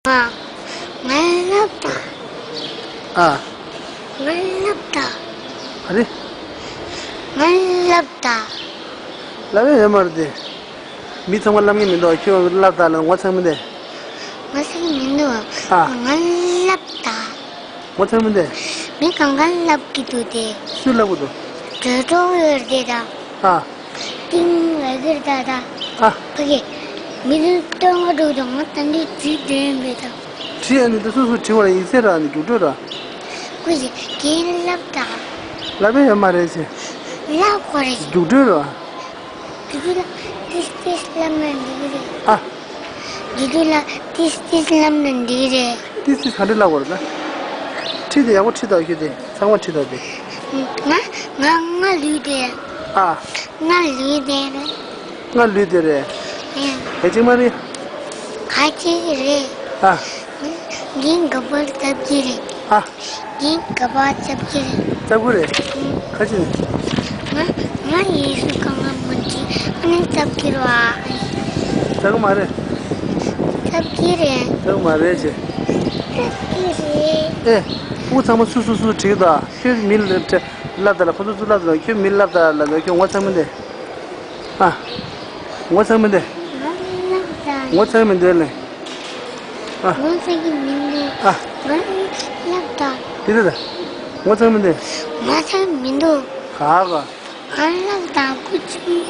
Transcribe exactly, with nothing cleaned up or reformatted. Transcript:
ཨ། ང་ལབ་ད། ཨ། ང་ལབ་ད། ཨ་རེ། ང་ལབ་ད། ལབ་ཡ་ཡོད་མ་རེད་དེ། མི་ཚང་མ་ལབ་མཁན་མི་འདུག་ཁྱོད་ལབ་ད་ལབ་ངོ་ཚ་མི་འདུག་ངོ་ཚ་མི་འདུག་ཨ། ང་ལབ་ད། ངོ་ཚ་མི་འདུག་མི་གང་ག་ལབ་ཀྱི་འདུག་དེ། སུས་ལབ་ཀྱི་འདུག་གྲོས་གྲོགས་ཡོད་དེ་ད། ཨ། ཏིང་ལ་གིར་ད་ད། ཨ། ཕ་གི། མི་དེ་སྟོན་ག་འགྲོ་དང་ང་ད་འདི་བྲིས་དེ་མེད་ད། བྲིས་ཨ་ནི་ད་སོ་སོ་བྲིས་བ་ལ་ཡིག་ཚད་རག་ནི་རྒྱུགས་སྤྲོད་ར། ཁོ་ཡི་གེ་ལབ་ད། ལབ་ཡ་ཡོད་མ་རེད་ཟེར། ལབ་དགོས་རེད། རྒྱུགས་སྤྲོད་ར། དེ་དུས་ལ་ཏིས་ཏིས་ལབ་ན་འགྲིག་གི་རེད། ཨ། དེ་དུས་ལ་ཏིས་ཏིས་ལབ་ན་འགྲིག་གི་རེད། ཏིས་ཏིས་ག་འདྲ་ལབ་དགོས་རེད་ད། ཁྲིད་དེ་ཡག་པོ་ཁྲིད་དང་ཁྱོད་དེ་ཚང་མ་ཁྲིད་དང་དེ། ང་ང་ང་ལུས་དེ། ཨ། ང་ལུས་དེ་རེད། ང་ལུས་དེ་རེད། ཨེ། ག་ཅིག་མ་རེད། ག་ཅིག་རེད། ཨ། ངས་ག་པར་བཏབ་ཀྱི་རེད། ཨ། ངས་ག་པར་བཏབ་ཀྱི་རེད། བཏབ་ཀྱི་རེད། ཨུ། ག་ཅིག་ང་ང་ཡིག་གཟུགས་གང་ག་མ་འགྲིག་ཨ་ནི་བཏབ་ཀྱི་རེད་བ། བཏབ་ཀྱི་མ་རེད། བཏབ་ཀྱི་རེད། བཏབ་ཀྱི་མ་རེད་ཅེས། བཏབ་ཀྱི་རེད། ཨེ། ཕྲུ་གུ་ཚང་མ་སུ་སུ་སུ་བྲིས་ད། ཁྱོད་མི་ལབ་ད་ལ་ཕྲུ་གུ་ཚོ་ལབ་ད་ལ་ཁྱོད་མི་ལབ་ད་ལ་ཁྱོད་ངོ་ཚ་མི་འདུག་ཨ། ངོ་ཚ་མི་འདུག་ང་ལབ་ད། ངོ་ཚ་མི་འདུག་ལེ། ཨ། ངོ་ཚ་གི་མི་འདུག་ཨ། ང་ལབ་ད། དེ་རེད་ད། ངོ་ཚ་མི་འདུག་ངོ་ཚ་མི་འདུག་ག་ག་ང་ལབ་ད་ཁུ་ཆུ།